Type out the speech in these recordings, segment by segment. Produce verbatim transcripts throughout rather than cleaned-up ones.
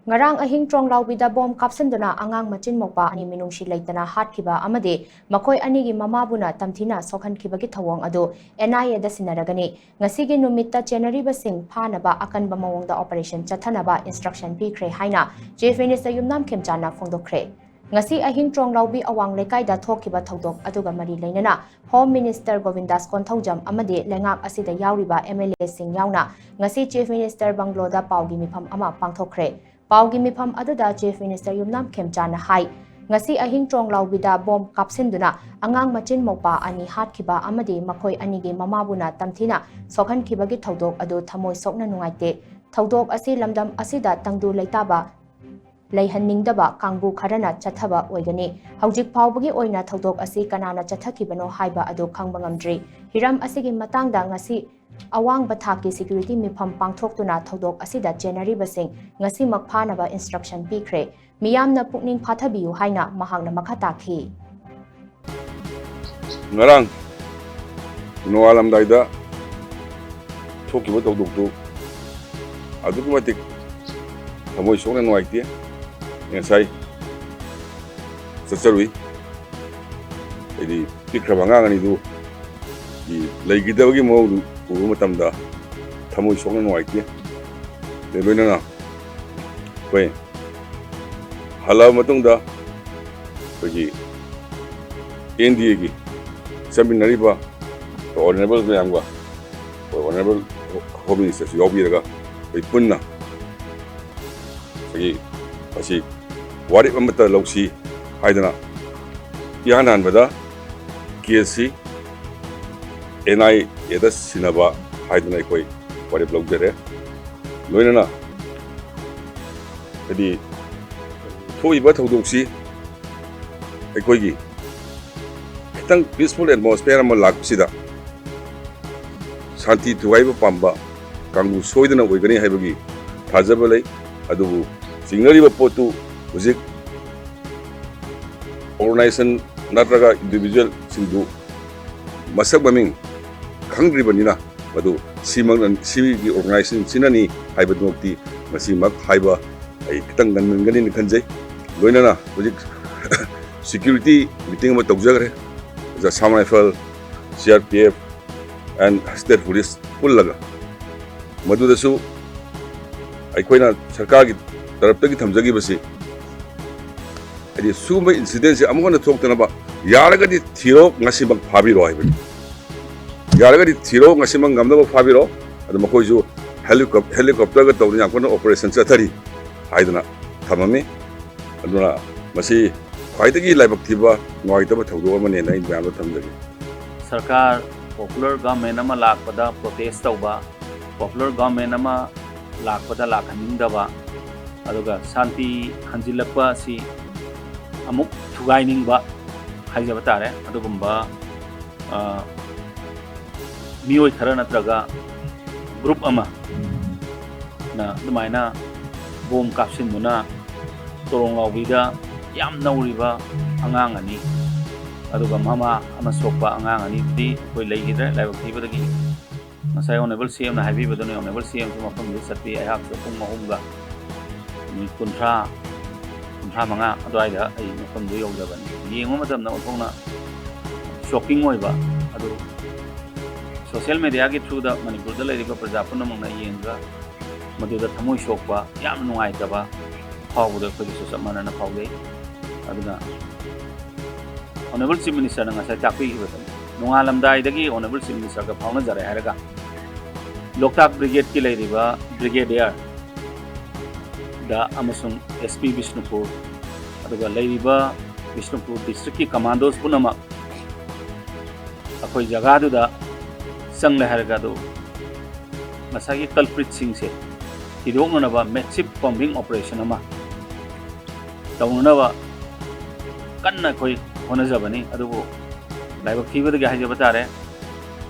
ꯉꯔꯥꯡ ꯑꯍꯤꯡ ꯇ꯭ꯔꯣꯡꯂꯥꯎꯕꯤꯗ ꯕꯣꯝ ꯀꯥꯞꯁꯤꯟꯗꯨꯅ ꯑꯉꯥꯡ ꯃꯆꯤꯟ ꯃꯧꯄꯥ ꯑꯅꯤ ꯃꯤꯅꯨꯡꯁꯤ ꯂꯩꯇꯅ ꯍꯥꯠꯈꯤꯕ ꯑꯃꯗꯤ ꯃꯈꯣꯏ ꯑꯅꯤꯒꯤ ꯃꯃꯥꯕꯨꯅ ꯇꯝꯊꯤꯅ ꯁꯣꯛꯍꯟꯈꯤꯕꯒꯤ ꯊꯧꯑꯣꯡ ꯑꯗꯨ N I A ꯗ ꯁꯤꯟꯅꯔꯒꯅꯤ꯫ ꯉꯁꯤꯒꯤ ꯅꯨꯃꯤꯠꯇ ꯆꯦꯟꯅꯔꯤꯕꯁꯤꯡ ꯐꯥꯅꯕ ꯑꯀꯟꯕ ꯃꯑꯣꯡꯗ operation ꯆꯠꯊꯅꯕ instruction ꯄꯤꯈ꯭ꯔꯦ ꯍꯥꯏꯅ Chief Minister ꯌꯨꯝꯅꯥꯝ ꯈꯦꯝꯆꯥꯅ ꯐꯣꯡꯗꯣꯛꯈ꯭ꯔꯦ꯫ ꯉꯁꯤ ꯑꯍꯤꯡ ꯇ꯭ꯔꯣꯡꯂꯥꯎꯕꯤ ꯑꯋꯥꯡ ꯂꯩꯀꯥꯏꯗ ꯊꯣꯛꯈꯤꯕ ꯊꯧꯗꯣꯛ ꯑꯗꯨꯒ ꯃꯔꯤ ꯂꯩꯅꯅ Home Minister ꯒꯣꯕꯤꯟꯗꯥꯁ ꯀꯣꯟꯊꯧꯖꯝ ꯑꯃꯗꯤ ꯂꯩꯉꯥꯛ ꯑꯁꯤꯗ ꯌꯥꯎꯔꯤꯕ M L A ꯁꯤꯡ ꯌꯥꯎꯅ ꯉꯁꯤ Chief Minister ꯕꯪꯒ꯭ꯂꯣꯗ ꯄꯥꯎꯒꯤ ꯃꯤꯐꯝ ꯑꯃ ꯄꯥꯡꯊꯣꯛꯈ꯭ꯔꯦ꯫ ꯄꯥꯎꯒꯤ ꯃꯤꯐꯝ ꯑꯗꯨꯗ Chief Minister ꯌꯨꯝꯅꯥꯝ ꯈꯦꯝꯆꯥꯅ ꯍꯥꯏ, ꯉꯁꯤ ꯑꯍꯤꯡ ꯇ꯭ꯔꯣꯡꯂꯥꯎꯕꯤꯗ ꯕꯣꯝ ꯀꯥꯞꯁꯤꯟꯗꯨꯅ ꯑꯉꯥꯡ ꯃꯆꯤꯟ ꯃꯧꯄꯥ ꯑꯅꯤ ꯍꯥꯠꯈꯤꯕ ꯑꯃꯗꯤ ꯃꯈꯣꯏ ꯑꯅꯤꯒꯤ ꯃꯃꯥꯕꯨꯅ ꯇꯝꯊꯤꯅ ꯁꯣꯛꯍꯟꯈꯤꯕꯒꯤ ꯊꯧꯗꯣꯛ ꯑꯗꯨ ꯊꯃꯣꯏ ꯁꯣꯛꯅ ꯅꯨꯡꯉꯥꯏꯇꯦ꯫ ꯊꯧꯗꯣꯛ ꯑꯁꯤ ꯂꯝꯗꯝ ꯑꯁꯤꯗ ꯇꯪꯗꯨ ꯂꯩꯇꯥꯕ ꯂꯩꯍꯟꯅꯤꯡꯗꯕ ꯀꯥꯡꯕꯨ ꯈꯔꯅ ꯆꯠꯊꯕ ꯑꯣꯏꯒꯅꯤ꯫ ꯍꯧꯖꯤꯛ ꯐꯥꯎꯕꯒꯤ ꯑꯣꯏꯅ ꯊꯧꯗꯣꯛ ꯑꯁꯤ ꯀꯅꯥꯅ ꯆꯠꯊꯈꯤꯕꯅꯣ ꯍꯥꯏꯕ ꯑꯗꯨ ꯈꯪꯕ ꯉꯝꯗ꯭ꯔꯤ꯫ ꯍꯤꯔꯝ ꯑꯁꯤꯒꯤ ꯃꯇꯥꯡꯗ ꯉꯁꯤ ꯑꯋꯥꯡꯕ ꯊꯥꯛꯀꯤ security ꯃꯤꯐꯝ ꯄꯥꯡꯊꯣꯛꯇꯨꯅ ꯊꯧꯗꯣꯛ ꯑꯁꯤꯗ ꯆꯦꯟꯅꯔꯤꯕꯁꯤꯡ ꯉꯁꯤꯃꯛ ꯐꯥꯅꯕ instruction ꯄꯤꯈ꯭ꯔꯦ꯫ ꯃꯤꯌꯥꯝꯅ ꯄꯨꯛꯅꯤꯡ ꯐꯥꯊꯕꯤꯌꯨ ꯍꯥꯏꯅ ꯃꯍꯥꯛꯅ ꯃꯈꯥ ꯇꯥꯈꯤ꯫ ꯉꯔꯥꯡ ꯅꯣꯡꯉꯥꯜꯂꯝꯗꯥꯏꯗ ꯊꯣꯛꯈꯤꯕ ꯊꯧꯗꯣꯛꯇꯨ ꯑꯗꯨꯛꯀꯤ ꯃꯇꯤꯛ ꯊꯃꯣꯏ ꯁꯣꯛꯅ ꯅꯨꯡꯉꯥꯏꯇꯦ꯫ ꯉꯁꯥꯏ ꯆꯠꯆꯔꯨꯏ꯫ ꯍꯥꯏꯗꯤ ꯄꯤꯛꯈ꯭ꯔꯕ ꯑꯉꯥꯡ ꯑꯅꯤꯗꯨ ꯂꯩꯈꯤꯗꯕꯒꯤ ꯃꯑꯣꯡꯗꯨ ꯎꯕ ꯃꯇꯝꯗ ꯊꯃꯣꯏ ꯁꯣꯛꯅ ꯅꯨꯡꯉꯥꯏꯇꯦ꯫ ꯑꯗꯩ ꯂꯣꯏꯅꯅ ꯑꯩꯈꯣꯏ ꯍꯜꯂꯛꯑꯕ ꯃꯇꯨꯡꯗ ꯑꯩꯈꯣꯏꯒꯤ N D A ꯒꯤ ꯆꯠꯃꯤꯟꯅꯔꯤꯕ honourable ꯃꯌꯥꯝꯒ, ꯑꯩꯈꯣꯏ honourable Home Minister ꯁꯨ ꯌꯥꯎꯕꯤꯔꯒ ꯑꯩꯈꯣꯏ ꯄꯨꯟꯅ ꯑꯩꯈꯣꯏꯒꯤ ꯃꯁꯤ ꯋꯥꯔꯦꯞ ꯑꯃꯠꯇ ꯂꯧꯁꯤ ꯍꯥꯏꯗꯅ ꯏꯍꯥꯟ ꯍꯥꯟꯕꯗ case ꯁꯤ N I A ꯗ ꯁꯤꯟꯅꯕ ꯍꯥꯏꯗꯅ ꯑꯩꯈꯣꯏ ꯋꯥꯔꯦꯞ ꯂꯧꯖꯔꯦ꯫ ꯂꯣꯏꯅꯅ ꯍꯥꯏꯗꯤ ꯊꯣꯛꯏꯕ ꯊꯧꯗꯣꯛꯁꯤ ꯑꯩꯈꯣꯏꯒꯤ ꯈꯤꯇꯪ peaceful atmosphere ꯑꯃ ꯂꯥꯛꯄꯁꯤꯗ ꯁꯥꯟꯇꯤ ꯊꯨꯒꯥꯏꯕ ꯄꯥꯝꯕ ꯀꯥꯡꯕꯨ ꯁꯣꯏꯗꯅ ꯑꯣꯏꯒꯅꯤ ꯍꯥꯏꯕꯒꯤ ꯊꯥꯖꯕ ꯂꯩ꯫ ꯑꯗꯨꯕꯨ ꯆꯤꯡꯅꯔꯤꯕ ꯄꯣꯠꯇꯨ ꯍꯧꯖꯤꯛ organization ꯅꯠꯇ꯭ꯔꯒ individual ꯁꯤꯡꯗꯨ ꯃꯁꯛ ꯃꯃꯤꯡ ꯈꯪꯗ꯭ꯔꯤꯕꯅꯤꯅ, ꯃꯗꯨ ꯁꯤꯃꯛꯅ, ꯁꯤꯒꯤ organization ꯁꯤꯅꯅꯤ ꯍꯥꯏꯕꯗꯨꯃꯛꯇꯤ ꯉꯁꯤꯃꯛ ꯍꯥꯏꯕ ꯑꯩ ꯈꯤꯇꯪ ꯉꯟꯃꯟꯒꯅꯤꯅ ꯈꯟꯖꯩ꯫ ꯂꯣꯏꯅꯅ ꯍꯧꯖꯤꯛ security meeting ꯑꯃ ꯇꯧꯖꯈ꯭ꯔꯦ, ꯑꯣꯖꯥ Assam rifle, C R P F and state police ꯄꯨꯜꯂꯒ꯫ ꯃꯗꯨꯗꯁꯨ ꯑꯩꯈꯣꯏꯅ ꯁꯔꯀꯥꯔꯒꯤ ꯇꯔꯞꯇꯒꯤ ꯊꯝꯖꯈꯤꯕꯁꯤ, ꯍꯥꯏꯗꯤ ꯁꯤꯒꯨꯝꯕ incidentꯁꯦ ꯑꯃꯨꯛ ꯍꯟꯅ ꯊꯣꯛꯇꯅꯕ, ꯌꯥꯔꯒꯗꯤ ꯊꯤꯔꯣ, ꯉꯁꯤꯃꯛ ꯐꯥꯕꯤꯔꯣ ꯍꯥꯏꯕꯅꯤ꯫ ꯌꯥꯔꯒꯗꯤ ꯊꯤꯔꯣ, ꯉꯁꯤꯃꯛ ꯉꯝꯅꯕ ꯐꯥꯕꯤꯔꯣ꯫ ꯑꯗꯨ ꯃꯈꯣꯏꯁꯨ helicop-, helicopterꯒ ꯇꯧꯗꯅ ꯌꯥꯝ ꯀꯟꯅ operation ꯆꯠꯊꯔꯤ ꯍꯥꯏꯗꯅ ꯊꯝꯃꯝꯃꯤ꯫ ꯑꯗꯨꯅ ꯃꯁꯤ ꯈ꯭ꯋꯥꯏꯗꯒꯤ ꯂꯥꯏꯕꯛ ꯊꯤꯕ, ꯅꯨꯡꯉꯥꯏꯇꯕ ꯊꯧꯗꯣꯛ ꯑꯃꯅꯦꯅ ꯑꯩ ꯃꯌꯥꯝꯗ ꯊꯝꯖꯒꯦ꯫ ꯁꯔꯀꯥꯔ, popular government ꯑꯃ ꯂꯥꯛꯄꯗ protest ꯇꯧꯕ, popular government ꯑꯃ ꯂꯥꯛꯄꯗ ꯂꯥꯛꯍꯟꯅꯤꯡꯗꯕ, ꯑꯗꯨꯒ ꯁꯥꯟꯇꯤ ꯍꯟꯖꯤꯜꯂꯛꯄ ꯑꯁꯤ ꯑꯃꯨꯛ ꯊꯨꯒꯥꯏꯅꯤꯡꯕ ꯍꯥꯏꯖꯕ ꯇꯥꯔꯦ꯫ ꯑꯗꯨꯒꯨꯝꯕ, ꯑ, ꯃꯤꯑꯣꯏ ꯈꯔ ꯅꯠꯇ꯭ꯔꯒ group ꯑꯃꯅ ꯑꯗꯨꯃꯥꯏꯅ bomb ꯀꯥꯞꯁꯤꯟꯗꯨꯅ ꯇꯣꯔꯣꯡ ꯂꯥꯎꯕꯤꯗ ꯌꯥꯝ ꯅꯧꯔꯤꯕ ꯑꯉꯥꯡ ꯑꯅꯤ, ꯑꯗꯨꯒ ꯃꯃꯥ ꯑꯃ ꯁꯣꯛꯄ ꯑꯉꯥꯡ ꯑꯅꯤꯗꯨꯗꯤ ꯑꯩꯈꯣꯏ ꯂꯩꯈꯤꯗ꯭ꯔꯦ ꯂꯥꯏꯕꯛ ꯊꯤꯕꯗꯒꯤ꯫ ꯉꯁꯥꯏ Honourable C Mꯅ ꯍꯥꯏꯕꯤꯕꯗꯨꯅ, Honourable C Mꯁꯨ ꯃꯐꯝꯗꯨꯗ ꯆꯠꯄꯤ꯫ ꯑꯩꯍꯥꯛꯁꯨ ꯄꯨꯡ ꯑꯍꯨꯝꯒ ꯃꯤꯅꯤꯠ ꯀꯨꯟꯊ꯭ꯔꯥ, ꯀꯨꯟꯊ꯭ꯔꯥ ꯃꯉꯥ ꯑꯗꯨꯋꯥꯏꯗ ꯑꯩ ꯃꯐꯝꯗꯨ ꯌꯧꯖꯕꯅꯤ꯫ ꯌꯦꯡꯕ ꯃꯇꯝꯗ ꯑꯣꯟꯊꯣꯛꯅ shocking ꯑꯣꯏꯕ ꯑꯗꯨ social mediaꯒꯤ throughꯗ ꯃꯅꯤꯄꯨꯔꯗ ꯂꯩꯔꯤꯕ ꯄ꯭ꯔꯖꯥ ꯄꯨꯝꯅꯃꯛꯅ ꯌꯦꯡꯉꯒ ꯃꯗꯨꯗ ꯊꯃꯣꯏ ꯁꯣꯛꯄ, ꯌꯥꯝꯅ ꯅꯨꯡꯉꯥꯏꯇꯕ ꯐꯥꯎꯕꯗꯣ ꯑꯩꯈꯣꯏꯒꯤꯁꯨ ꯆꯞ ꯃꯥꯟꯅꯅ ꯐꯥꯎꯖꯩ꯫ ꯑꯗꯨꯅ Honourable Chief Ministerꯅ ꯉꯁꯥꯏ ꯇꯥꯛꯄꯤꯈꯤꯕꯗꯨꯅꯤ, ꯅꯣꯡꯉꯥꯜꯂꯝꯗꯥꯏꯗꯒꯤ Honourable Chief Ministerꯒ ꯐꯥꯎꯅꯖꯔꯦ ꯍꯥꯏꯔꯒ ꯂꯣꯛꯇꯥꯛ Brigadeꯀꯤ ꯂꯩꯔꯤꯕ Brigadier ꯗ ꯑꯃꯁꯨꯡ S P ꯕꯤꯁꯅꯨꯄꯨꯔ, ꯑꯗꯨꯒ ꯂꯩꯔꯤꯕ ꯕꯤꯁꯅꯨꯄꯨꯔ districtꯀꯤ commandos ꯄꯨꯝꯅꯃꯛ ꯑꯩꯈꯣꯏ ꯖꯒꯥꯗꯨꯗ ꯆꯪꯂꯦ ꯍꯥꯏꯔꯒ ꯑꯗꯨ ꯉꯁꯥꯏꯒꯤ culpritꯁꯤꯡꯁꯦ ꯊꯤꯗꯣꯛꯅꯅꯕ massive combing operation ꯑꯃ ꯇꯧꯅꯅꯕ ꯀꯟꯅ ꯑꯩꯈꯣꯏ ꯍꯣꯠꯅꯖꯕꯅꯤ꯫ ꯑꯗꯨꯕꯨ ꯂꯥꯏꯕꯛ ꯊꯤꯕꯗꯒꯤ ꯍꯥꯏꯖꯕ ꯇꯥꯔꯦ,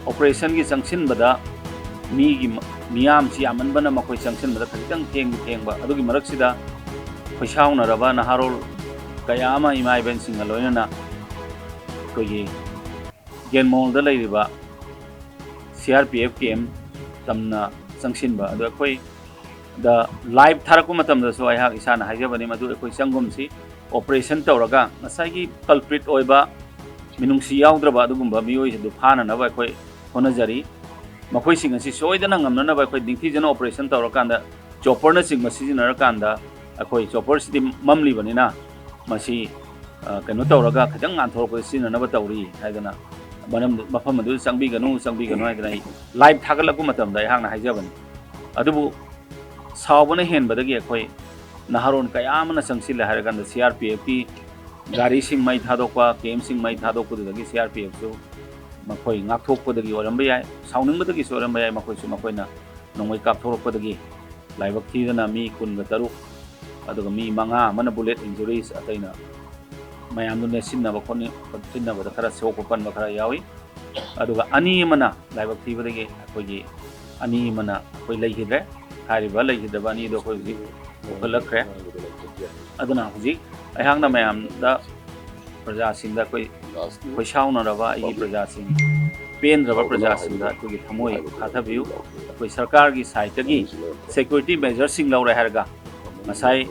operationꯒꯤ ꯆꯪꯁꯤꯟꯕꯗ ꯃꯤꯒꯤ ꯃ-, ꯃꯤꯌꯥꯝꯁꯤ ꯌꯥꯝꯃꯟꯕꯅ ꯃꯈꯣꯏ ꯆꯪꯁꯤꯟꯕꯗ ꯈꯖꯤꯛꯇꯪ ꯊꯦꯡꯗꯤ ꯊꯦꯡꯕ, ꯑꯗꯨꯒꯤ ꯃꯔꯛꯁꯤꯗ ꯈꯣꯏꯁꯥꯎꯅꯔꯕ ꯅꯍꯥꯔꯣꯜ ꯀꯌꯥ ꯑꯃ ꯏꯃꯥ ꯏꯕꯦꯟꯁꯤꯡꯒ ꯂꯣꯏꯅꯅ ꯑꯩꯈꯣꯏꯒꯤ ꯒꯦꯟꯃꯣꯜꯗ ꯂꯩꯔꯤꯕ C R P F camp ꯇꯝꯅ ꯆꯪꯁꯤꯟꯕ ꯑꯗꯨ ꯑꯩꯈꯣꯏ ꯗ ꯂꯥꯏꯚ ꯊꯥꯔꯛꯄ ꯃꯇꯝꯗꯁꯨ ꯑꯩꯍꯥꯛ ꯏꯁꯥꯅ ꯍꯥꯏꯖꯕꯅꯤ, ꯃꯗꯨ ꯑꯩꯈꯣꯏ ꯆꯪꯒꯨꯝꯁꯤ, ꯑꯣꯄꯔꯦꯁꯟ ꯇꯧꯔꯒ ꯉꯁꯥꯏꯒꯤ ꯀꯜꯄ꯭ꯔꯤꯠ ꯑꯣꯏꯕ, ꯃꯤꯅꯨꯡꯁꯤ ꯌꯥꯎꯗ꯭ꯔꯕ ꯑꯗꯨꯒꯨꯝꯕ ꯃꯤꯑꯣꯏꯁꯤꯡꯗꯨ ꯐꯥꯅꯅꯕ ꯑꯩꯈꯣꯏ ꯍꯣꯠꯅꯖꯔꯤ꯫ ꯃꯈꯣꯏꯁꯤꯡ ꯑꯁꯤ ꯁꯣꯏꯗꯅ ꯉꯝꯅꯅꯕ ꯑꯩꯈꯣꯏ ꯅꯤꯡꯊꯤꯖꯅ ꯑꯣꯄꯔꯦꯁꯟ ꯇꯧꯔꯀꯥꯟꯗ, ꯆꯣꯄꯔꯅꯆꯤꯡꯕ ꯁꯤꯖꯤꯟꯅꯔꯀꯥꯟꯗ, ꯑꯩꯈꯣꯏ ꯆꯣꯄꯔꯁꯤꯗꯤ ꯃꯝꯂꯤꯕꯅꯤꯅ ꯃꯁꯤ, ꯑ, ꯀꯩꯅꯣ ꯇꯧꯔꯒ ꯈꯤꯇꯪ ꯉꯥꯟꯊꯣꯔꯛꯄꯗ ꯁꯤꯖꯤꯟꯅꯅꯕ ꯇꯧꯔꯤ ꯍꯥꯏꯗꯅ, ꯃꯔꯝ, ꯃꯐꯝ ꯑꯗꯨꯗ ꯆꯪꯕꯤꯒꯅꯨ, ꯆꯪꯕꯤꯒꯅꯨ ꯍꯥꯏꯗꯅ ꯑꯩ ꯂꯥꯏꯚ ꯊꯥꯒꯠꯂꯛꯄ ꯃꯇꯝꯗ ꯑꯩꯍꯥꯛꯅ ꯍꯥꯏꯖꯕꯅꯤ꯫ ꯑꯗꯨꯕꯨ ꯁꯥꯎꯕꯅ ꯍꯦꯟꯕꯗꯒꯤ ꯑꯩꯈꯣꯏ ꯅꯍꯥꯔꯣꯜ ꯀꯌꯥ ꯑꯃꯅ ꯆꯪꯁꯤꯜꯂꯦ ꯍꯥꯏꯔꯀꯥꯟꯗ ꯁꯤ ꯑꯥꯔ ꯄꯤ ꯑꯦꯐꯀꯤ ꯒꯥꯔꯤꯁꯤꯡ ꯃꯩ ꯊꯥꯗꯣꯛꯄ, ꯀꯦꯝꯁꯤꯡ ꯃꯩ ꯊꯥꯗꯣꯛꯄꯗꯨꯗꯒꯤ ꯁꯤ ꯑꯥꯔ ꯄꯤ ꯑꯦꯐꯁꯨ ꯃꯈꯣꯏ ꯉꯥꯛꯊꯣꯛꯄꯗꯒꯤ ꯑꯣꯏꯔꯝꯕ ꯌꯥꯏ, ꯁꯥꯎꯅꯤꯡꯕꯗꯒꯤꯁꯨ ꯑꯣꯏꯔꯝꯕ ꯌꯥꯏ, ꯃꯈꯣꯏꯁꯨ ꯃꯈꯣꯏꯅ ꯅꯣꯡꯃꯩ ꯀꯥꯞꯊꯣꯔꯛꯄꯗꯒꯤ ꯂꯥꯏꯕꯛ ꯊꯤꯗꯅ ꯃꯤ ꯀꯨꯟꯒ ꯇꯔꯨꯛ, ꯑꯗꯨꯒ ꯃꯤ ꯃꯉꯥ ꯑꯃꯅ ꯕꯨꯂꯦꯠ ꯏꯟꯖꯨꯔꯤꯁ, ꯑꯇꯩꯅ ꯃꯌꯥꯝꯗꯨ ꯅꯦꯠꯁꯤꯟꯅꯕ ꯈꯣꯠꯅ-, ꯈꯣꯠꯆꯤꯟꯅꯕꯗ ꯈꯔ ꯁꯣꯛꯄ ꯄꯟꯕ ꯈꯔ ꯌꯥꯎꯏ꯫ ꯑꯗꯨꯒ ꯑꯅꯤ ꯑꯃꯅ ꯂꯥꯏꯕꯛ ꯊꯤꯕꯗꯒꯤ ꯑꯩꯈꯣꯏꯒꯤ ꯑꯅꯤ ꯑꯃꯅ ꯑꯩꯈꯣꯏ ꯂꯩꯈꯤꯗ꯭ꯔꯦ꯫ ꯍꯥꯏꯔꯤꯕ ꯂꯩꯈꯤꯗ꯭ꯔꯕ ꯑꯅꯤꯗꯣ ꯑꯩꯈꯣꯏ ꯍꯧꯖꯤꯛ ꯄꯨꯈꯠꯂꯛꯈ꯭ꯔꯦ꯫ ꯑꯗꯨꯅ ꯍꯧꯖꯤꯛ ꯑꯩꯍꯥꯛꯅ ꯃꯌꯥꯝꯗ, ꯄ꯭ꯔꯖꯥꯁꯤꯡꯗ ꯑꯩꯈꯣꯏ, ꯑꯩꯈꯣꯏ ꯁꯥꯎꯅꯔꯕ ꯑꯩꯒꯤ ꯄ꯭ꯔꯖꯥꯁꯤꯡ, ꯄꯦꯟꯗ꯭ꯔꯕ ꯄ꯭ꯔꯖꯥꯁꯤꯡꯗ ꯑꯩꯈꯣꯏꯒꯤ ꯊꯃꯣꯏ ꯊꯥꯊꯕꯤꯌꯨ꯫ ꯑꯩꯈꯣꯏ ꯁꯔꯀꯥꯔꯒꯤ ꯁꯥꯏꯠꯇꯒꯤ ꯁꯦꯀ꯭ꯌꯨꯔꯤꯇꯤ ꯃꯦꯖꯔꯁꯤꯡ ꯂꯧꯔꯦ ꯍꯥꯏꯔꯒ ꯉꯁꯥꯏ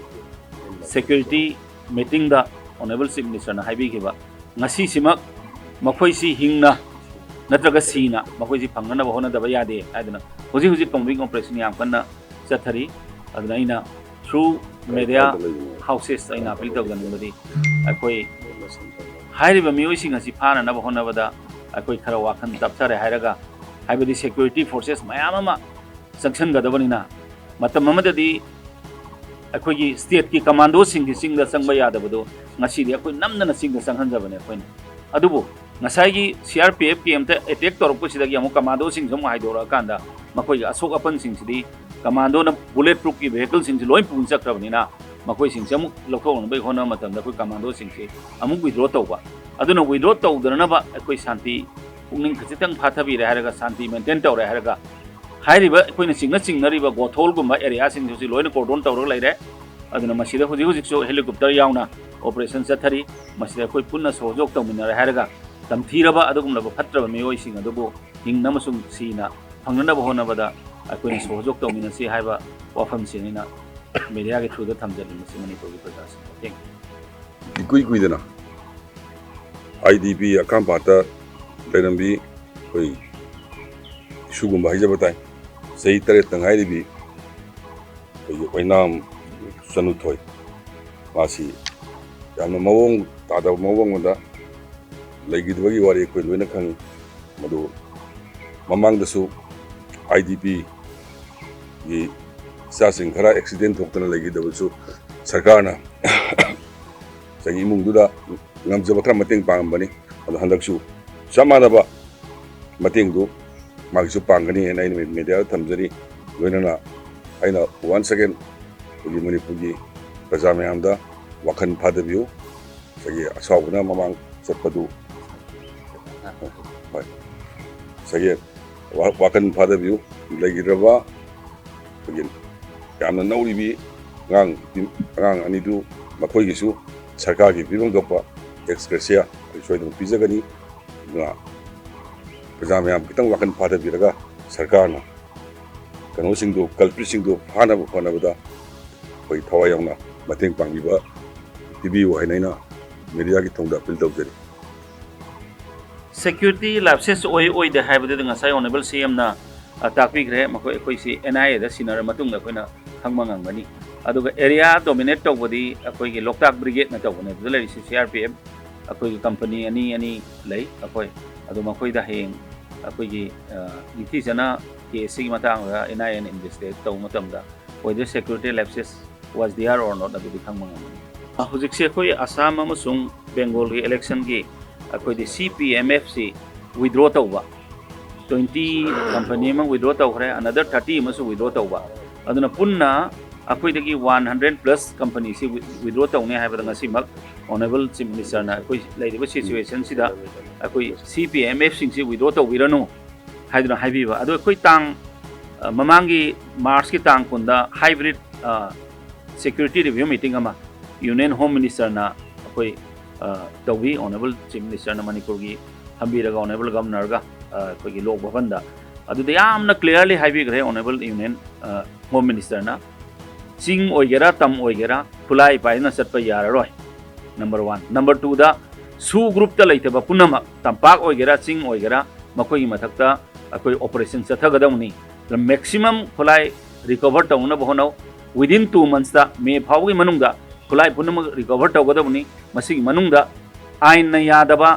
ꯁꯦꯀ꯭ꯌꯨꯔꯤꯇꯤ ꯃꯤꯇꯤꯡꯗ ꯑꯣꯅꯔꯦꯕꯜ ꯆꯤꯐ ꯃꯤꯅꯤꯁꯇꯔꯅ ꯍꯥꯏꯕꯤꯈꯤꯕ, ꯉꯁꯤꯁꯤꯃꯛ ꯃꯈꯣꯏꯁꯤ ꯍꯤꯡꯅ ꯅꯠꯇ꯭ꯔꯒ ꯁꯤꯅ ꯃꯈꯣꯏꯁꯤ ꯐꯪꯅꯅꯕ ꯍꯣꯠꯅꯗꯕ ꯌꯥꯗꯦ ꯍꯥꯏꯗꯅ ꯍꯧꯖꯤꯛ ꯍꯧꯖꯤꯛ ꯀꯣꯝꯕꯤꯡ ꯑꯣꯄꯔꯦꯁꯟ ꯌꯥꯝ ꯀꯟꯅ ꯆꯠꯊꯔꯤ꯫ ꯑꯗꯨꯅ ꯑꯩꯅ ꯊ꯭ꯔꯨ ꯃꯦꯗꯤꯌꯥ ꯍꯥꯎꯁꯦꯁ ꯑꯩꯅ ꯑꯄꯤꯜ ꯇꯧꯖꯅꯤꯡꯕꯗꯤ, ꯑꯩꯈꯣꯏ ꯍꯥꯏꯔꯤꯕ ꯃꯤꯑꯣꯏꯁꯤꯡ ꯑꯁꯤ ꯐꯥꯅꯅꯕ ꯍꯣꯠꯅꯕꯗ ꯑꯩꯈꯣꯏ ꯈꯔ ꯋꯥꯈꯜ ꯇꯞꯊꯔꯦ ꯍꯥꯏꯔꯒ, ꯍꯥꯏꯕꯗꯤ ꯁꯦꯀ꯭ꯌꯨꯔꯤꯇꯤ ꯐꯣꯔꯁꯦꯁ ꯃꯌꯥꯝ ꯑꯃ ꯆꯪꯁꯤꯟꯒꯗꯕꯅꯤꯅ, ꯃꯇꯝ ꯑꯃꯗꯗꯤ ꯑꯩꯈꯣꯏꯒꯤ ꯁ꯭ꯇꯦꯠꯀꯤ ꯀꯃꯥꯟꯗꯣꯁꯤꯡꯁꯤ ꯆꯤꯡꯗ ꯆꯪꯕ ꯌꯥꯗꯕꯗꯣ ꯉꯁꯤꯗꯤ ꯑꯩꯈꯣꯏ ꯅꯝꯗꯅ ꯆꯤꯡꯗ ꯆꯪꯍꯟꯖꯕꯅꯦ ꯑꯩꯈꯣꯏꯅ꯫ ꯑꯗꯨꯕꯨ ꯉꯁꯥꯏꯒꯤ ꯁꯤ ꯑꯥꯔ ꯄꯤ ꯑꯦꯐ ꯀꯦꯝꯇ ꯑꯦꯇꯦꯛ ꯇꯧꯔꯛꯄꯁꯤꯗꯒꯤ ꯑꯃꯨꯛ ꯀꯃꯥꯟꯗꯣꯁꯤꯡꯁꯨ ꯑꯃꯨꯛ ꯍꯥꯏꯗꯣꯔꯛꯑꯀꯥꯟꯗ ꯃꯈꯣꯏꯒꯤ ꯑꯁꯣꯛ ꯑꯄꯟꯁꯤꯡꯁꯤꯗꯤ ꯀꯃꯥꯟꯗꯣꯅ ꯕꯨꯂꯦꯠ ꯄ꯭ꯔꯨꯐꯀꯤ ꯚꯦꯍꯤꯀꯜꯁꯤꯡꯁꯤ ꯂꯣꯏ ꯄꯨꯅ ꯆꯠꯈ꯭ꯔꯕꯅꯤꯅ ꯃꯈꯣꯏꯁꯤꯡꯁꯦ ꯑꯃꯨꯛ ꯂꯧꯊꯣꯛꯅꯕꯒꯤ ꯍꯣꯠꯅꯕ ꯃꯇꯝꯗ ꯑꯩꯈꯣꯏ ꯀꯃꯥꯟꯗꯣꯁꯤꯡꯁꯤ ꯑꯃꯨꯛ ꯋꯤꯗ꯭ꯔꯣ ꯇꯧꯕ꯫ ꯑꯗꯨꯅ ꯋꯤꯗ꯭ꯔꯣ ꯇꯧꯗꯅꯅꯕ ꯑꯩꯈꯣꯏ ꯁꯥꯟꯇꯤ ꯄꯨꯛꯅꯤꯡ ꯈꯖꯤꯛꯇꯪ ꯐꯥꯊꯕꯤꯔꯦ ꯍꯥꯏꯔꯒ, ꯁꯥꯟꯇꯤ ꯃꯦꯟꯇꯦꯟ ꯇꯧꯔꯦ ꯍꯥꯏꯔꯒ, ꯍꯥꯏꯔꯤꯕ ꯑꯩꯈꯣꯏꯅ ꯆꯤꯡꯅ ꯆꯤꯡꯅꯔꯤꯕ ꯒꯣꯊꯣꯜꯒꯨꯝꯕ ꯑꯦꯔꯤꯌꯥꯁꯤꯡꯁꯤ ꯍꯧꯖꯤꯛ ꯂꯣꯏꯅ ꯀꯣꯔꯗꯣꯟ ꯇꯧꯔꯒ ꯂꯩꯔꯦ꯫ ꯑꯗꯨꯅ ꯃꯁꯤꯗ ꯍꯧꯖꯤꯛ ꯍꯧꯖꯤꯛꯁꯨ ꯍꯦꯂꯤꯀꯣꯞꯇꯔ ꯌꯥꯎꯅ ꯑꯣꯄꯔꯦꯁꯟ ꯆꯠꯊꯔꯤ꯫ ꯃꯁꯤꯗ ꯑꯩꯈꯣꯏ ꯄꯨꯟꯅ ꯁꯍꯖꯣꯛ ꯇꯧꯃꯤꯟꯅꯔꯦ ꯍꯥꯏꯔꯒ, ꯇꯝꯊꯤꯔꯕ ꯑꯗꯨꯒꯨꯝꯂꯕ ꯐꯠꯇ꯭ꯔꯕ ꯃꯤꯑꯣꯏꯁꯤꯡ ꯑꯗꯨꯕꯨ ꯍꯤꯡꯅ ꯑꯃꯁꯨꯡ ꯁꯤꯅ ꯐꯪꯅꯅꯕ ꯍꯣꯠꯅꯕꯗ ꯑꯩꯈꯣꯏꯅ ꯁꯍꯣꯖꯣꯛ ꯇꯧꯃꯤꯟꯅꯁꯤ ꯍꯥꯏꯕ ꯋꯥꯐꯝꯁꯤꯅꯤ ꯑꯩꯅ ꯃꯦꯗꯤꯌꯥꯒꯤ ꯊ꯭ꯔꯨꯗ ꯊꯝꯖꯅꯤꯡꯕꯁꯤ ꯃꯅꯤꯄꯨꯔꯒꯤ ꯄ꯭ꯔꯖꯥꯁꯤꯡꯗ꯫ Thank you. ꯏꯀꯨꯏ ꯀꯨꯏꯗꯅ ꯑꯥꯏ ꯗꯤ ꯄꯤ ꯑꯀꯥꯝꯄꯥꯠꯇ ꯂꯩꯔꯝꯕꯤ ꯑꯩꯈꯣꯏ ꯏꯁꯨꯒꯨꯝꯕ ꯍꯥꯏꯖꯕ ꯇꯥꯏ, ꯆꯍꯤ ꯇꯔꯦꯠꯇ ꯉꯥꯏꯔꯤꯕꯤ ꯑꯩꯈꯣꯏꯒꯤ ꯑꯣꯏꯅꯥꯝ ꯆꯅꯨꯊꯣꯏ, ꯃꯥꯁꯤ ꯌꯥꯝꯅ ꯃꯑꯣꯡ ꯇꯥꯗꯕ ꯃꯑꯣꯡ ꯑꯃꯗ ꯂꯩꯈꯤꯗꯕꯒꯤ ꯋꯥꯔꯤ ꯑꯩꯈꯣꯏ ꯂꯣꯏꯅ ꯈꯪꯉꯤ꯫ ꯃꯗꯨ ꯃꯃꯥꯡꯗꯁꯨ ꯑꯥꯏ ꯗꯤ ꯄꯤꯒꯤ ꯏꯆꯥꯁꯤꯡ ꯈꯔ ꯑꯦꯛꯁꯤꯗꯦꯟ ꯊꯣꯛꯇꯅ ꯂꯩꯈꯤꯗꯕꯁꯨ ꯁꯔꯀꯥꯔꯅ ꯉꯁꯥꯏꯒꯤ ꯏꯃꯨꯡꯗꯨꯗ ꯉꯝꯖꯕ ꯈꯔ ꯃꯇꯦꯡ ꯄꯥꯡꯉꯝꯕꯅꯤ꯫ ꯑꯗꯣ ꯍꯟꯗꯛꯁꯨ ꯆꯞ ꯃꯥꯟꯅꯕ ꯃꯇꯦꯡꯗꯨ ꯃꯥꯒꯤꯁꯨ ꯄꯥꯡꯒꯅꯤ ꯍꯥꯏꯅ ꯑꯩꯅ ꯃꯦꯗꯤꯌꯥꯗ ꯊꯝꯖꯔꯤ꯫ ꯂꯣꯏꯅꯅ ꯑꯩꯅ once again ꯑꯩꯈꯣꯏꯒꯤ ꯃꯅꯤꯄꯨꯔꯒꯤ ꯄ꯭ꯔꯖꯥ ꯃꯌꯥꯝꯗ ꯋꯥꯈꯜ ꯐꯥꯗꯕꯤꯌꯨ꯫ ꯉꯁꯥꯏꯒꯤ ꯑꯁꯥꯎꯕꯅ ꯃꯃꯥꯡ ꯆꯠꯄꯗꯨ, ꯍꯣꯏ, ꯉꯁꯥꯏꯒꯤ ꯋꯥ-, ꯋꯥꯈꯜ ꯐꯥꯗꯕꯤꯌꯨ꯫ ꯂꯩꯈꯤꯗ꯭ꯔꯕ ꯑꯩꯈꯣꯏꯒꯤ ꯌꯥꯝꯅ ꯅꯧꯔꯤꯕꯤ ꯑꯉꯥꯡ, ꯑꯉꯥꯡ ꯑꯅꯤꯗꯨ ꯃꯈꯣꯏꯒꯤꯁꯨ ꯁꯔꯀꯥꯔꯒꯤ ꯄꯤꯐꯝ ꯊꯣꯛꯄ ex gratia ꯑꯩ ꯁꯣꯏꯗꯅ ꯄꯤꯖꯒꯅꯤ꯫ ꯑꯗꯨꯅ ꯄ꯭ꯔꯖꯥ ꯃꯌꯥꯝ ꯈꯤꯇꯪ ꯋꯥꯈꯜ ꯐꯥꯊꯕꯤꯔꯒ ꯁꯔꯀꯥꯔꯅ ꯀꯩꯅꯣꯁꯤꯡꯗꯨ, culpritꯁꯤꯡꯗꯨ ꯐꯥꯅꯕ ꯍꯣꯠꯅꯕꯗ ꯑꯩꯈꯣꯏ ꯊꯋꯥꯏ ꯌꯥꯎꯅ ꯃꯇꯦꯡ ꯄꯥꯡꯕꯤꯕ ꯄꯤꯕꯤꯌꯨ ꯍꯥꯏꯅ ꯑꯩꯅ ꯃꯦꯗꯤꯌꯥꯒꯤ ꯊꯣꯡꯗ ꯑꯄꯤꯜ ꯇꯧꯖꯔꯤ꯫ Security lapses ꯑꯣꯏ ꯑꯣꯏꯗꯦ ꯍꯥꯏꯕꯗꯨꯗꯤ ꯉꯁꯥꯏ ꯑꯣꯅꯔꯦꯕꯜ ꯁꯤ ꯑꯦꯝꯅ ꯇꯥꯛꯄꯤꯈ꯭ꯔꯦ꯫ ꯃꯈꯣꯏ, ꯑꯩꯈꯣꯏꯁꯤ ꯑꯦꯟ ꯑꯥꯏ ꯑꯦꯗ ꯁꯤꯟꯅꯔ ꯃꯇꯨꯡꯗ ꯑꯩꯈꯣꯏꯅ ꯈꯪꯕ ꯉꯝꯒꯅꯤ꯫ ꯑꯗꯨꯒ ꯑꯦꯔꯤꯌꯥ ꯗꯣꯃꯤꯅꯦꯠ ꯇꯧꯕꯗꯤ ꯑꯩꯈꯣꯏꯒꯤ ꯂꯣꯛꯇꯥꯛ ꯕ꯭ꯔꯤꯒꯦꯗꯅ ꯇꯧꯕꯅꯦ꯫ ꯑꯗꯨꯗ ꯂꯩꯔꯤꯁꯤ ꯁꯤ ꯑꯥꯔ ꯄꯤ ꯑꯦꯐ ꯑꯩꯈꯣꯏꯒꯤ ꯀꯝꯄꯅꯤ ꯑꯅꯤ ꯑꯅꯤ ꯂꯩ ꯑꯩꯈꯣꯏ꯫ ꯑꯗꯣ ꯃꯈꯣꯏꯗ ꯍꯌꯦꯡ ꯑꯩꯈꯣꯏꯒꯤ, ꯑ, ꯅꯤꯡꯊꯤꯖꯅ ꯀꯦꯁꯁꯤꯒꯤ ꯃꯇꯥꯡꯗ ꯑꯦꯟ ꯑꯥꯏ ꯑꯦꯅ ꯏꯟꯚꯦꯁꯇꯤꯒꯦꯠ ꯇꯧꯕ ꯃꯇꯝꯗ whether security lapses was there or not ꯑꯗꯨꯗꯤ ꯈꯪꯕ ꯉꯝꯒꯅꯤ꯫ ꯍꯧꯖꯤꯛꯁꯦ ꯑꯩꯈꯣꯏ ꯑꯁꯥꯝ ꯑꯃꯁꯨꯡ ꯕꯦꯡꯒꯣꯜꯒꯤ ꯏꯂꯦꯛꯁꯟꯒꯤ ꯑꯩꯈꯣꯏꯗꯤ ꯁꯤ ꯄꯤ ꯑꯦꯝ ꯑꯦꯐꯁꯤ ꯋꯤꯗ꯭ꯔꯣ ꯇꯧꯕ, twenty ꯀꯝꯄꯅꯤ ꯑꯃ ꯋꯤꯗ꯭ꯔꯣ ꯇꯧꯈ꯭ꯔꯦ, another thirty ꯑꯃꯁꯨ ꯋꯤꯗ꯭ꯔꯣ ꯇꯧꯕ꯫ ꯑꯗꯨꯅ ꯄꯨꯟꯅ ꯑꯩꯈꯣꯏꯗꯒꯤ one hundred plus ꯀꯝꯄꯅꯤꯁꯤ ꯋꯤꯗ꯭ꯔꯣ ꯇꯧꯅꯤ ꯍꯥꯏꯕꯗ ꯉꯁꯤꯃꯛ ꯑꯣꯅꯔꯦꯕꯜ ꯆꯤꯐ ꯃꯤꯅꯤꯁꯇꯔꯅ ꯑꯩꯈꯣꯏ ꯂꯩꯔꯤꯕ ꯁꯤꯆꯨꯋꯦꯁꯟꯁꯤꯗ ꯑꯩꯈꯣꯏ ꯁꯤ ꯄꯤ ꯑꯦꯝ ꯑꯦꯐꯁꯤꯡꯁꯤ ꯋꯤꯗ꯭ꯔꯣ ꯇꯧꯕꯤꯔꯅꯨ ꯍꯥꯏꯗꯨꯅ ꯍꯥꯏꯕꯤꯕ꯫ ꯑꯗꯣ ꯑꯩꯈꯣꯏ ꯇꯥꯡ, ꯑ, ꯃꯃꯥꯡꯒꯤ ꯃꯥꯔꯆꯀꯤ ꯇꯥꯡ ꯀꯨꯟꯗ ꯍꯥꯏꯕ꯭ꯔꯤꯠ, ꯑ, ꯁꯦꯀ꯭ꯌꯨꯔꯤꯇꯤ ꯔꯤꯚ꯭ꯌꯨ ꯃꯤꯇꯤꯡ ꯑꯃ ꯌꯨꯅꯤꯌꯟ ꯍꯣꯝ ꯃꯤꯅꯤꯁꯇꯔꯅ ꯑꯩꯈꯣꯏ, ꯑ, ꯇꯧꯕꯤ꯫ ꯑꯣꯅꯔꯦꯕꯜ ꯆꯤꯐ ꯃꯤꯅꯤꯁꯇꯔꯅ ꯃꯅꯤꯄꯨꯔꯒꯤ ꯊꯝꯕꯤꯔꯒ ꯑꯣꯅꯔꯦꯕꯜ ꯒꯕꯔꯅꯔꯒ, ꯑ, ꯑꯩꯈꯣꯏꯒꯤ ꯂꯣꯛ ꯚꯕꯟꯗ ꯑꯗꯨꯗ ꯌꯥꯝꯅ clearly ꯍꯥꯏꯕꯤꯈ꯭ꯔꯦ Honourable Union Home Minister ꯅ, ꯆꯤꯡ ꯑꯣꯏꯒꯦꯔꯥ ꯇꯝ ꯑꯣꯏꯒꯦꯔꯥ ꯈꯨꯠꯂꯥꯏ ꯄꯥꯏꯗꯅ ꯆꯠꯄ ꯌꯥꯔꯔꯣꯏ꯫ Number one꯫ Number two ꯗ, SoO group ꯇ ꯂꯩꯇꯕ ꯄꯨꯝꯅꯃꯛ, ꯇꯝꯄꯥꯛ ꯑꯣꯏꯒꯦꯔꯥ ꯆꯤꯡ ꯑꯣꯏꯒꯦꯔꯥ, ꯃꯈꯣꯏꯒꯤ ꯃꯊꯛꯇ ꯑꯩꯈꯣꯏ operation ꯆꯠꯊꯒꯗꯕꯅꯤ꯫ Maximum ꯈꯨꯠꯂꯥꯏ recover ꯇꯧꯅꯕ ꯍꯣꯠꯅꯧ꯫ Within two months ꯇ, ꯃꯦ ꯐꯥꯎꯕꯒꯤ ꯃꯅꯨꯡꯗ ꯈꯨꯠꯂꯥꯏ ꯄꯨꯝꯅꯃꯛ recover ꯇꯧꯒꯗꯕꯅꯤ꯫ ꯃꯁꯤꯒꯤ ꯃꯅꯨꯡꯗ ꯑꯥꯏꯟꯅ ꯌꯥꯗꯕ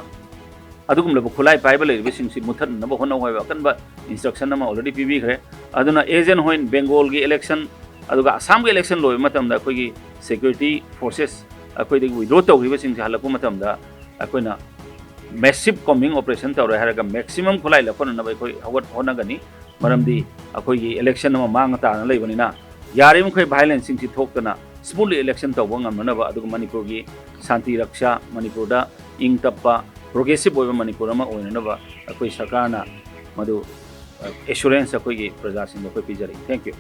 ꯑꯗꯨꯒꯨꯝꯂꯕ ꯈꯨꯠꯂꯥꯏ ꯄꯥꯏꯕ ꯂꯩꯔꯤꯕꯁꯤꯡꯁꯤ ꯃꯨꯠꯊꯠꯅꯕ ꯍꯣꯠꯅꯧ ꯍꯥꯏꯕ ꯑꯀꯟꯕ instruction ꯑꯃ already ꯄꯤꯕꯤꯈ꯭ꯔꯦ꯫ ꯑꯗꯨꯅ ꯑꯦꯖꯦꯟ ꯍꯣꯏ, ꯕꯦꯡꯒꯣꯜꯒꯤ election ꯑꯗꯨꯒ ꯑꯁꯥꯝꯒꯤ election ꯂꯣꯏꯕ ꯃꯇꯝꯗ ꯑꯩꯈꯣꯏꯒꯤ security forces ꯑꯩꯈꯣꯏꯗꯒꯤ withdraw ꯇꯧꯈꯤꯕꯁꯤꯡꯁꯦ ꯍꯜꯂꯛꯄ ꯃꯇꯝꯗ ꯑꯩꯈꯣꯏꯅ massive combing operation ꯇꯧꯔꯦ ꯍꯥꯏꯔꯒ maximum ꯈꯨꯠꯂꯥꯏ ꯂꯧꯈꯠꯅꯅꯕ ꯑꯩꯈꯣꯏ ꯍꯧꯒꯠ ꯍꯣꯠꯅꯒꯅꯤ꯫ ꯃꯔꯝꯗꯤ ꯑꯩꯈꯣꯏꯒꯤ election ꯑꯃ ꯃꯥꯡ ꯇꯥꯅ ꯂꯩꯕꯅꯤꯅ, ꯌꯥꯔꯤꯕꯃꯈꯩ violence ꯁꯤꯡꯁꯤ ꯊꯣꯛꯇꯅ smoothly election ꯇꯧꯕ ꯉꯝꯅꯅꯕ, ꯑꯗꯨꯒ ꯃꯅꯤꯄꯨꯔꯒꯤ ꯁꯥꯟꯇꯤ ꯔꯛꯁꯥ, ꯃꯅꯤꯄꯨꯔꯗ ꯏꯪ ꯇꯞꯄ, progressive ꯑꯣꯏꯕ ꯃꯅꯤꯄꯨꯔ ꯑꯃ ꯑꯣꯏꯅꯅꯕ ꯑꯩꯈꯣꯏ ꯁꯔꯀꯥꯔꯅ ꯃꯗꯨ assurance ꯑꯩꯈꯣꯏꯒꯤ ꯄ꯭ꯔꯖꯥꯁꯤꯡꯗ ꯑꯩꯈꯣꯏ ꯄꯤꯖꯔꯤ꯫ Thank you꯫